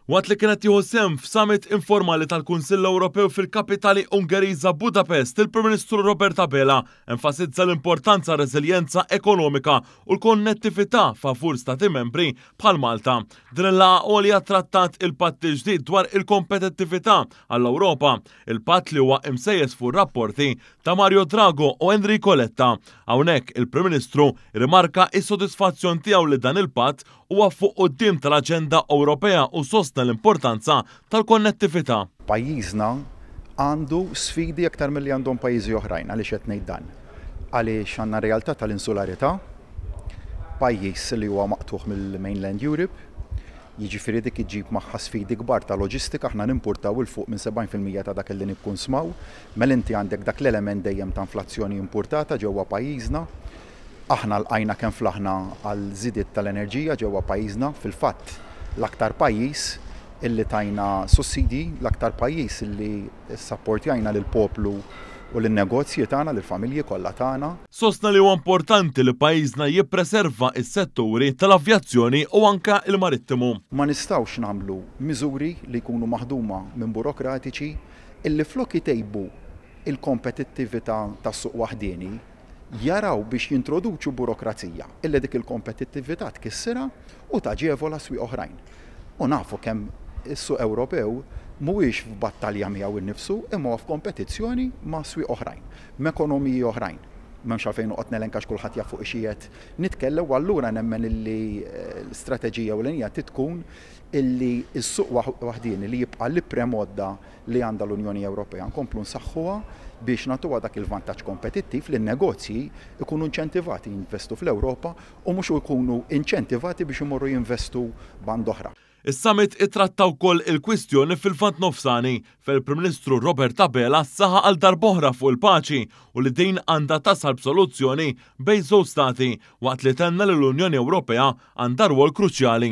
Waqt li kien qed jieħu sehem f'summit informali tal-Kunsill Ewropew fil-kapitali Ungeriża Budapest, il-Prim Ministru Robert Abela enfasizza l-importanza reżiljenza ekonomika u l-konnettività favur stati membri bħal Malta. Din il-laqgħa għolja trattat il-patt il-ġdid dwar il-kompetittività għall-Ewropa, il-patt li huwa imsejjes fuq rapporti ta' Mario Drago u Enrico Letta. Hawnhekk il-Prim Ministru rimarka is-sodisfazzjon tiegħu li dan il-patt huwa fuq quddiem tal-aġenda Ewropea u sostna l-importanza tal-konnettività. Pajjiżna għandu sfidi aktar milli għandhom pajjiżi oħrajn. Għaliex qed ngħid dan? Għaliex għandna realtà tal-insularità, pajjiż li huwa maqtugħ mill-mainland Europe, jiġifieri dik iġġib magħha sfidi kbar ta' loġistika. Aħna nimportaw 'il fuq minn 70% ta' dak li nikkunsmaw, mela inti għandek dak l-element dejjem ta' inflazzjoni importata ġewwa pajjiżna. Aħna lqajna kemm flaħna għal żidiet tal-enerġija ġewwa pajjiżna, fil-fatt l-aktar pajjiż illi tajna sussidji, l-aktar pajjiż illi ssapportjajna lill-poplu u lin-negozji tagħna, lill-familji kollha tagħna. Sostna li huwa importanti li pajjiżna jippreserva s-setturi tal-avjazzjoni u anke l-marittimu. Ma nistgħux nagħmlu miżuri li jkunu maħduma minn burokratiċi illi flok itejbu l-kompetittività tas-suq waħdieni, jaraw biex jintroduċu burokrazija illi dik il-kompetittività tkissirha u taġevola swieq oħrajn. U nafu kemm is-suq Ewropew mhuwiex f'battalja miegħu nnifsu imma huwa f'kompetizzjoni ma' swieq oħrajn, m'ekonomiji oħrajn. M'hemmx għalfejn noqgħod nelenka għax kulħadd jaf fuq x'qiegħed nitkellem u allura nemmen illi l-istrateġija ewlenija trid tkun illi s-suq waħdieni li jibqa' l-iprem għodda li għandha l-Unjoni Ewropea nkomplu nsaħħuha biex nagħtuha dak il-vantaġġ kompetittiv li n-negozji jkunu inċentivati jinvestu fl-Ewropa u mhux ikunu inċentivati biex imorru jinvestu band'oħra. Is-summit ittratta wkoll il-kwistjoni fil-Lvant Nofsani, fejn il-Prim Ministru Robert Abela saħaq għal darb'oħra fuq il-paċi u li din għandha tasal b'soluzzjoni bejn żewġ stati, waqt li tenna li l-Unjoni Ewropea għandha rwol kruċjali.